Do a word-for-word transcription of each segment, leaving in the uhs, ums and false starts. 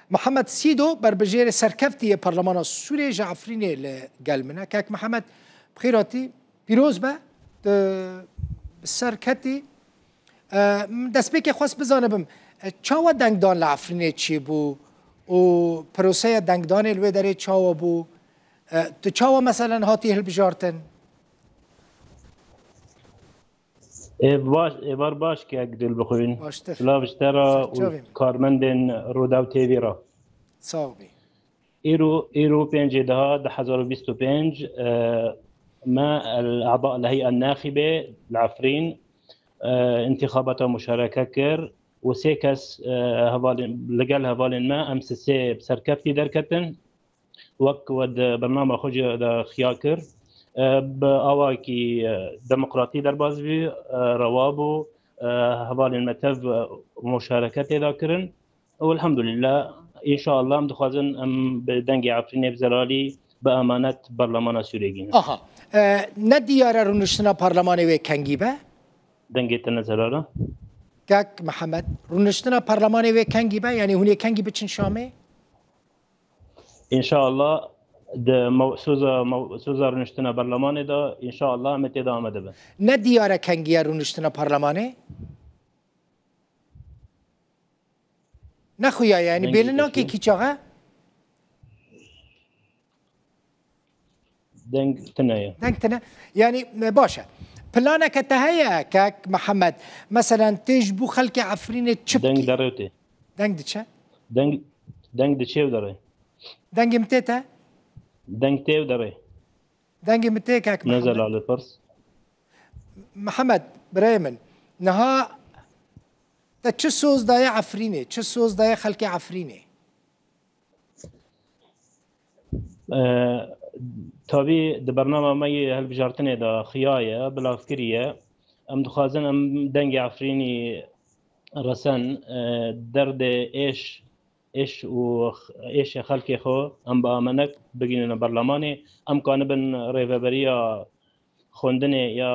Mihemed Sîdo, berbijêrê serkeftî yê Parlemana Sûrê ji Efrînê li gel min e. Kek Mihemed, bi xêr hatî, pîroz be, tu bi ser ketî. E, destpêkê xwest bizanibim, e, çawa dengdan li Efrînê çêbû û proseya dengdanê li wê derê çawa bû? E, tu çawa meselen hatî hilbijartin? Ê baş, êvar baş kek Dilbixwîn. Baştir. Silav ji te re û karmendên Rûdaw T V re. Sax bî. Îro, îro pêncê daha du hezar û bîst û pênc, e, me el a'da li hey'a naxîbê li Efrîn, e, intixabata muşareke kir û sê kes, e, hevalên, li gel hevalên me em sisê bi serkeftî derketin. Wek we di bernama xwe jî de xiya kir, e, bi awakî, e, demokratî derbas bû, e, rewa bû, e, hevalên me tev, e, muşareke tê de kirin. Û elhamdulillah, înşallah em dixwazin em bi dengê Efrînê bi zelalî bi emanet Berlemana Sûriyê gînin. Aha. E, ne diyar e rûniştina parlemanê wê kengî be? Dengê te ne zelal e. Kek Mihemed, rûniştina parlemanê wê kengî be? Yanî hûn ê kengî biçin Şamê? Înşallah di mew-, soza, mew-, soza rûniştina berlemanê de, înşallah em ê tê de amade bin. Ne diyar e kengiya rûniştina parlemanê? Ne xuya ye, yanî bêli nake kî çax e? Deng tune ye. Deng tune. Yanî, e, baş e. Planeke te heye, kek Mihemed? Meselen, tê ji bo xelkê Efrînê çi bikî? Deng derê tê. Deng diçe? Deng, deng diçe û derê. Dengê min tê te? Deng tê û derê. Dengê min tê, kek Mihemed. Ne zelal e, pirs. Mihemed, birayê min, niha te çi soz daye Efrînê, çi soz daye xelkê Efrînê? E, tabî di bernama me yê hilbijartinê de xiya ye, bilav kiriye. Em dixwazin em dengê Efrînî resen, e, derdê êş, êş û x-, êşê xelkê xwe em bi amenek bigihînin berlemanê. Em kanibin rêveberiya xwendinê ya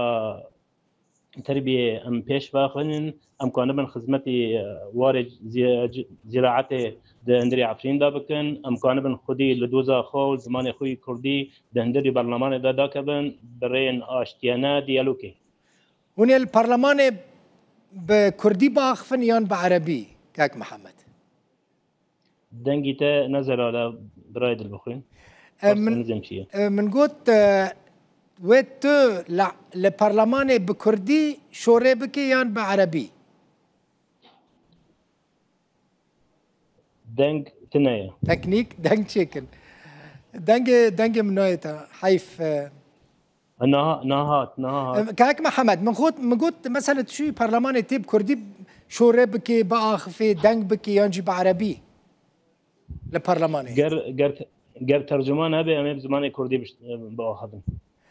terbiyê em pêş vexwînin, em kanibin xizmetî, e, warê zî-, zî-, zîraetê di hundirê Efrîn de bikin, em kanibin xwedî li doza xwe û zimanê xwe yî kurdî di hundirî berlemanê de dakevin, bi rêyên aştiyane, diyalogê. Hûn ê li parlemanê bi kurdî biaxifin yan bi erebî, kek Mihemed? Dengî te ne zelal e, birayê Dilbixwîn. E, min, e, min got, e, wê tu li, li parlemanê bi kurdî şorê bikî yan bi erebî? Deng tune ye. Teknîk deng çêkin. Dengê, dengê min nayê te. Heyf, e, Niha, niha hat, niha hat. Em, Kak Mihemed, min got, min got, mesela tu çûyî parlemanê tê bi kurdî şorê bikê, biaxifê, deng bikê yan jî bi erebî li parlemanê? Ger, ger, ger tercuman hebe, em ê bi zimanê kurdî biş-, biaxivin.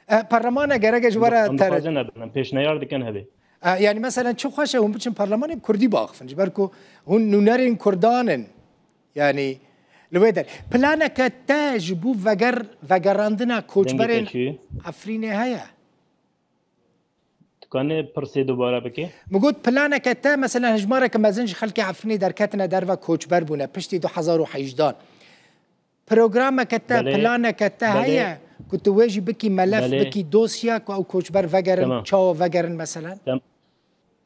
E, parlemana gerek e ji we re... Em dixwazin hebe, em pêşniyar dikin hebe. E, yani mesela çi xweş e hûn biçin parlemanê bi kurdî biaxifin. Ji ber ku hûn nûnerên kurdan in. Yanî li wê der. Planeke te ji bo veger-, vegerandina koçberên Efrînê heye? Tu kanê pirsê dubare bikê? Min got planeke te, mesela hejmareke mezin ji xelkê Efrînê derketine derve koçber bûne piştî du hezar û hejdan. Programeke te, planeke te heye ku tu wê jî bikî melef, bikî dosya ku ew koçber vegerin, çawa vegerin mesela?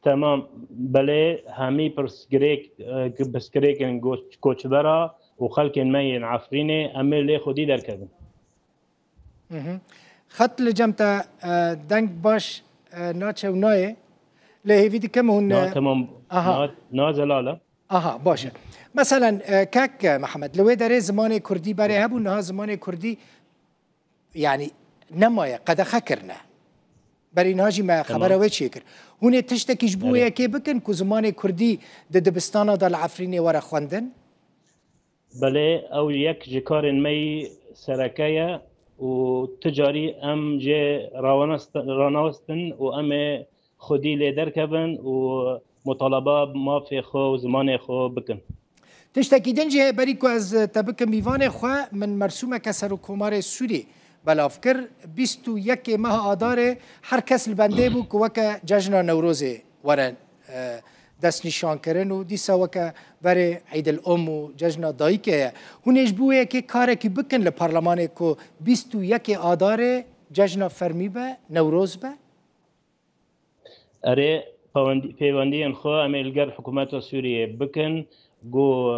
Temam, belê hemî pirsgirêk, e, pirsgirêkên koç-, koçbera û xelkên me yên Efrînê em ê lê xwedî derkevin. Xet li cem te, e, deng baş, e, naçe û nayê. Lê hêvî dikim hûn, e, na, temam, aha. Na, na zelal e. Aha, baş e. Meselen, e, kek, e, Mihemed, li wê derê zimanê kurdî berê hebû, niha zimanê kurdî, yanî nemaye, qedexe kirine. Berî niha jî me xebera wê çêkir. Hûn ê tiştekî ji bo wê yekê bikin ku zimanê kurdî di dibistana de li Efrînê were xwendin? Belê, ew yek ji karên me yî sereke ye û tu carî em jê rawanast-, ranawestin û em ê xwedî lê derkevin û mutaleba mafê xwe û zimanê xwe bikin. Tiştekî din jî heye, berî ku ez te bikim mîvanê xwe, min mersûmeke Serokkomarê Sûrî belav kir. Bîst û yekê meha Adarê her kes li bendê bû ku weke cejna Newrozê were, e, destnîşankirin û dîsa weke berê Eîdil Om û Cejna Dayikê ye. Hûn ê ji bo yekê karekî bikin li parlemanê ku bîst û yekê Adarê cejna fermî be, Newroz be? Erê, pawendî-, pêwendiyên xwe em ê li gel hikûmeta Sûriyê bikin, ku,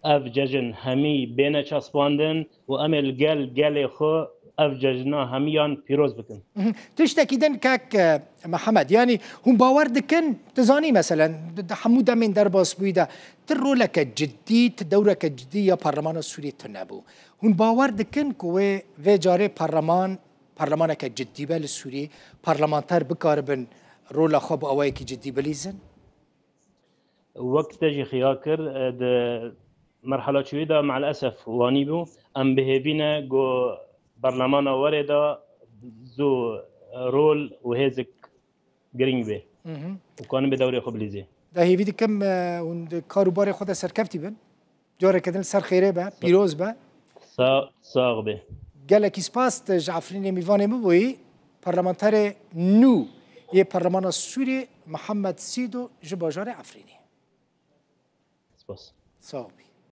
e, ev cejin hemî bêne çaspandin û em ê li gel gelê xwe ev cejna hemiyan pîroz bikin. Mhm. Tiştekî din kek, e, Mihemed, yanî hûn bawer dikin, tu zanî meselen, di, di hemû demên derbas bûyî de, tu roleke cidî, tu dewreke cidî ya parlemana Sûriyê tune bû. Hûn bawer dikin ku wê vê carê parleman, parlemaneke cidî be li Sûriyê, parlamenter bikaribin rola xwe bi awayekî cidî bilîzin? Wek te jî xiya kir, e, di merhala çûyî de me'lesef wanî bû. Em bi hêvî ne ku berlemana werê de zû rol û hêzik girîng bê Mhm. û kanibê dewrê xwe bilîzê. De hêvî dikim, e, hûn di kar û barê xwe de serkeftî bin. Careke din li ser xêrê be, pîroz be. Sa-, sax be. Gelekî spas, tu ji Efrînê mîvanê min bûyî. Parlamenterê nû yê Parlemana Sûriyê Mihemed Sîdo ji bajarê Efrînê. Spas. Sax bî.